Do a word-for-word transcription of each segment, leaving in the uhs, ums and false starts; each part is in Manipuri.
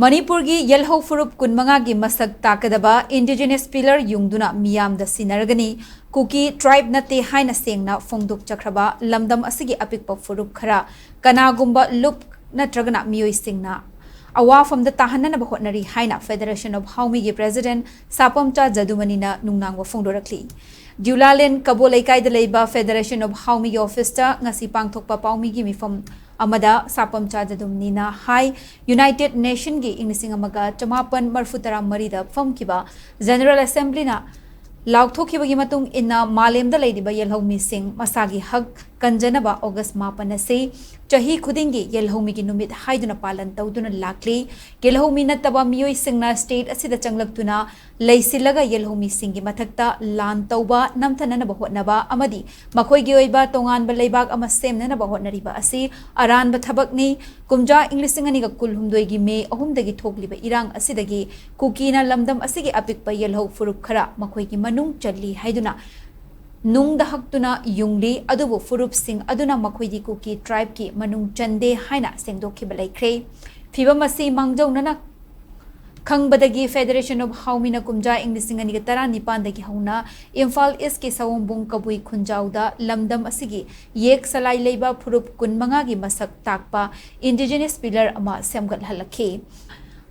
ꯃꯅꯤꯄꯨꯔꯒꯤ ꯌꯦꯜꯍꯧ ꯐꯨꯔꯨꯞ ꯀꯨꯟꯃꯉꯥꯒꯤ ꯃꯁꯛ ꯇꯥꯛꯀꯗꯕ indigenous pillar ꯌꯨꯡꯗꯨꯅ ꯃꯤꯌꯥꯝꯗ ꯁꯤꯟꯅꯔꯒꯅꯤ꯫ ꯀꯨꯀꯤ tribe ꯅꯠꯇꯦ ꯍꯥꯏꯅ ꯁꯦꯡꯅ ꯐꯣꯡꯗꯣꯛꯆꯈ꯭ꯔꯕ ꯂꯝꯗꯝ ꯑꯁꯤꯒꯤ ꯑꯄꯤꯛꯄ ꯐꯨꯔꯨꯞ ꯈꯔ ꯀꯅꯥꯒꯨꯝꯕ ꯂꯨꯞ ꯅꯠꯇ꯭ꯔꯒꯅ ꯃꯤꯑꯣꯏꯁꯤꯡꯅ ꯑꯋꯥꯐꯝꯗ ꯇꯥꯍꯟꯅꯅꯕ ꯍꯣꯠꯅꯔꯤ ꯍꯥꯏꯅ Federation of ꯍꯥꯎꯃꯤꯒꯤ president ꯁꯥꯄꯝꯆꯥ ꯖꯗꯨꯃꯅꯤꯅ ꯅꯨꯡꯅꯥꯡꯕ ꯐꯣꯡꯗꯣꯔꯛꯂꯤ꯫ ꯗꯤꯎꯂꯥꯂꯦꯟ ꯀꯕꯣ ꯂꯩꯀꯥꯏꯗ ꯂꯩꯕ Federation of ꯍꯥꯎꯃꯤꯒꯤ officeꯇ ꯉꯁꯤ ꯄꯥꯡꯊꯣꯛꯄ ꯄꯥꯎꯃꯤꯒꯤ ꯃꯤꯐꯝ ꯑꯃꯗ ꯁꯥꯄꯝꯆꯥ ꯖꯗꯨꯃꯅꯤꯅ ꯍꯥꯏ, United Nationꯒꯤ ꯏꯪ ꯂꯤꯁꯤꯡ ꯑꯃꯒ ꯆꯃꯥꯄꯟ ꯃꯔꯤꯐꯨ ꯇꯔꯥ ꯃꯔꯤꯗ ꯐꯝꯈꯤꯕ General Assemblyꯅ ꯂꯥꯎꯊꯣꯛꯈꯤꯕꯒꯤ ꯃꯇꯨꯡ ꯏꯟꯅ ꯃꯥꯂꯦꯝꯗ ꯂꯩꯔꯤꯕ ꯌꯦꯜꯍꯧꯃꯤꯁꯤꯡ ꯃꯁꯥꯒꯤ ꯍꯛ ꯀꯟꯖꯅꯕ August ꯃꯥꯄꯟ ꯑꯁꯤ ꯆꯍꯤ ꯈꯨꯗꯤꯡꯒꯤ ꯌꯦꯜꯍꯧꯃꯤꯒꯤ ꯅꯨꯃꯤꯠ ꯍꯥꯏꯗꯨꯅ ꯄꯥꯂꯟ ꯇꯧꯗꯨꯅ ꯂꯥꯛꯂꯤ꯫ ꯌꯦꯜꯍꯧꯃꯤ ꯅꯠꯇꯕ ꯃꯤꯑꯣꯏꯁꯤꯡꯅ state ꯑꯁꯤꯗ ꯆꯪꯂꯛꯇꯨꯅ ꯂꯩꯁꯤꯜꯂꯒ ꯌꯦꯜꯍꯧꯃꯤꯁꯤꯡꯒꯤ ꯃꯊꯛꯇ ꯂꯥꯟ ꯇꯧꯕ, ꯅꯝꯊꯅꯅꯕ ꯍꯣꯠꯅꯕ ꯑꯃꯗꯤ ꯃꯈꯣꯏꯒꯤ ꯑꯣꯏꯕ ꯇꯣꯉꯥꯟꯕ ꯂꯩꯕꯥꯛ ꯑꯃ ꯁꯦꯝꯅꯅꯕ ꯍꯣꯠꯅꯔꯤꯕ ꯑꯁꯤ ꯑꯔꯥꯟꯕ ꯊꯕꯛꯅꯤ꯫ ꯀꯨꯝꯖꯥ ꯏꯪ ꯂꯤꯁꯤꯡ ꯑꯅꯤꯒ ꯀꯨꯟꯍꯨꯝꯗꯣꯏꯒꯤ May ꯑꯍꯨꯝꯗꯒꯤ ꯊꯣꯛꯂꯤꯕ ꯏꯔꯥꯡ ꯑꯁꯤꯗꯒꯤ ꯀꯨꯀꯤꯅ ꯂꯝꯗꯝ ꯑꯁꯤꯒꯤ ꯑꯄꯤꯛꯄ ꯌꯦꯜꯍꯧ ꯐꯨꯔꯨꯞ ꯈꯔ, ꯃꯈꯣꯏꯒꯤ ꯃꯅꯨꯡ ꯆꯜꯂꯤ ꯍꯥꯏꯗꯨꯅ ꯅꯨꯡꯗ ꯍꯛꯇꯨꯅ ꯌꯨꯡꯂꯤ, ꯑꯗꯨꯕꯨ ꯐꯨꯔꯨꯞꯁꯤꯡ ꯑꯗꯨꯅ ꯃꯈꯣꯏꯗꯤ ꯀꯨꯀꯤ tribeꯀꯤ ꯃꯅꯨꯡ ꯆꯟꯗꯦ ꯍꯥꯏꯅ ꯁꯦꯡꯗꯣꯛꯈꯤꯕ ꯂꯩꯈ꯭ꯔꯦ꯫ ꯐꯤꯚꯝ ꯑꯁꯤ ꯃꯥꯡꯖꯧꯅꯅ ꯈꯪꯕꯗꯒꯤ Federation of ꯍꯥꯎꯃꯤꯅ ꯀꯨꯝꯖꯥ ꯏꯪ ꯂꯤꯁꯤꯡ ꯑꯅꯤꯒ ꯇꯔꯥꯅꯤꯄꯥꯟꯗꯒꯤ ꯍꯧꯅ ꯏꯝꯐꯥꯜ Eastꯀꯤ ꯁꯑꯣꯝꯕꯨꯡ ꯀꯕꯨꯏ ꯈꯨꯟꯖꯥꯎꯗ ꯂꯝꯗꯝ ꯑꯁꯤꯒꯤ ꯌꯦꯛ ꯁꯂꯥꯏ ꯂꯩꯕ ꯐꯨꯔꯨꯞ ꯀꯨꯟꯃꯉꯥꯒꯤ ꯃꯁꯛ ꯇꯥꯛꯄ indigenous pillar ꯑꯃ ꯁꯦꯝꯒꯠꯍꯜꯂꯛꯈꯤ꯫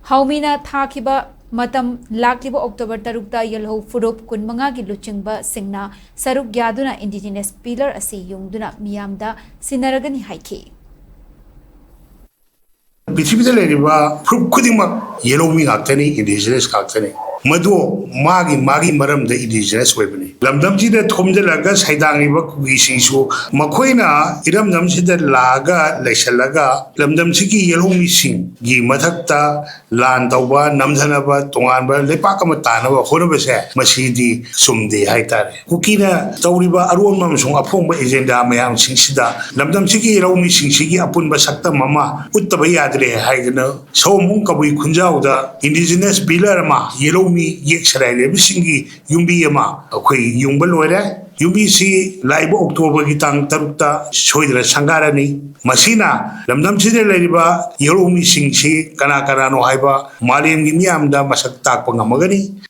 ꯍꯥꯎꯃꯤꯅ ꯊꯥꯈꯤꯕ ꯃꯇꯝ ꯂꯥꯛꯂꯤꯕ October ꯇꯔꯨꯛꯇ ꯌꯦꯜꯍꯧ ꯐꯨꯔꯨꯞ ꯀꯨꯟꯃꯉꯥꯒꯤ ꯂꯨꯆꯤꯡꯕꯁꯤꯡꯅ ꯁꯔꯨꯛ ꯌꯥꯗꯨꯅ indigenous pillar ꯑꯁꯤ ꯌꯨꯡꯗꯨꯅ ꯃꯤꯌꯥꯝꯗ ꯁꯤꯟꯅꯔꯒꯅꯤ ꯍꯥꯏꯈꯤ꯫ ꯄ꯭ꯔꯤꯊꯤꯕꯤꯗ ꯂꯩꯔꯤꯕ ꯐꯨꯔꯨꯞ ꯈꯨꯗꯤꯡꯃꯛ ꯌꯦꯜꯍꯧꯃꯤ ꯉꯥꯛꯇꯅꯤ, indigenous ꯉꯥꯛꯇꯅꯤ꯫ ꯃꯗꯨ ꯃꯥꯒꯤ ꯃꯥꯒꯤ ꯃꯔꯝꯗ indigenous ꯑꯣꯏꯕꯅꯤ꯫ ꯂꯝꯗꯝꯁꯤꯗ ꯊꯣꯝꯖꯤꯜꯂꯒ ꯁꯩꯗꯥꯡꯂꯤꯕ ꯀꯨꯀꯤꯁꯤꯡꯁꯨ ꯃꯈꯣꯏꯅ ꯏꯔꯝꯗꯝꯁꯤꯗ ꯂꯥꯛꯑꯒ ꯂꯩꯁꯜꯂꯒ ꯂꯝꯗꯝꯁꯤꯒꯤ ꯌꯦꯜꯍꯧꯃꯤꯁꯤꯡꯒꯤ ꯃꯊꯛꯇ ꯂꯥꯟ ꯇꯧꯕ, ꯅꯝꯊꯅꯕ, ꯇꯣꯉꯥꯟꯕ ꯂꯩꯄꯥꯛ ꯑꯃ ꯇꯥꯅꯕ ꯍꯣꯠꯅꯕꯁꯦ ꯃꯁꯤꯗꯤ ꯆꯨꯝꯗꯦ ꯍꯥꯏꯇꯥꯔꯦ꯫ ꯀꯨꯀꯤꯅ ꯇꯧꯔꯤꯕ ꯑꯔꯣꯟꯕ ꯑꯃꯁꯨꯡ ꯑꯐꯣꯡꯕ agenda ꯃꯌꯥꯝꯁꯤꯡꯁꯤꯗ ꯂꯝꯗꯝꯁꯤꯒꯤ ꯂꯧꯃꯤꯁꯤꯡꯁꯤꯒꯤ ꯑꯄꯨꯟꯕ ꯁꯛꯇꯝ ꯑꯃ ꯎꯠꯇꯕ ꯌꯥꯗ꯭ꯔꯦ ꯍꯥꯏꯗꯅ ꯁꯑꯣꯝꯕꯨꯡ ꯀꯕꯨꯏ ꯈꯨꯟꯖꯥꯎꯗ indigenous pillar ꯑꯃ, ꯌꯦꯜꯍꯧꯃꯤ ꯌꯦꯛ ꯁꯂꯥꯏ ꯂꯩꯕꯁꯤꯡꯒꯤ ꯌꯨꯝꯕꯤ ꯑꯃ ꯑꯩꯈꯣꯏ ꯌꯨꯡꯕ ꯂꯣꯏꯔꯦ꯫ ꯌꯨꯝꯕꯤꯁꯤ ꯂꯥꯛꯏꯕ ꯑꯣꯛꯇꯣꯕꯔꯒꯤ ꯇꯥꯡ ꯇꯔꯨꯛꯇ ꯁꯣꯏꯗꯅ ꯁꯪꯒꯥꯔꯅꯤ꯫ ꯃꯁꯤꯅ ꯂꯝꯗꯝꯁꯤꯗ ꯂꯩꯔꯤꯕ ꯌꯦꯜꯍꯧꯃꯤꯁꯤꯡꯁꯤ ꯀꯅꯥ ꯀꯅꯥꯅꯣ ꯍꯥꯏꯕ ꯃꯥꯂꯦꯝꯒꯤ ꯃꯤꯌꯥꯝꯗ ꯃꯁꯛ ꯇꯥꯛꯄ ꯉꯝꯃꯒꯅꯤ꯫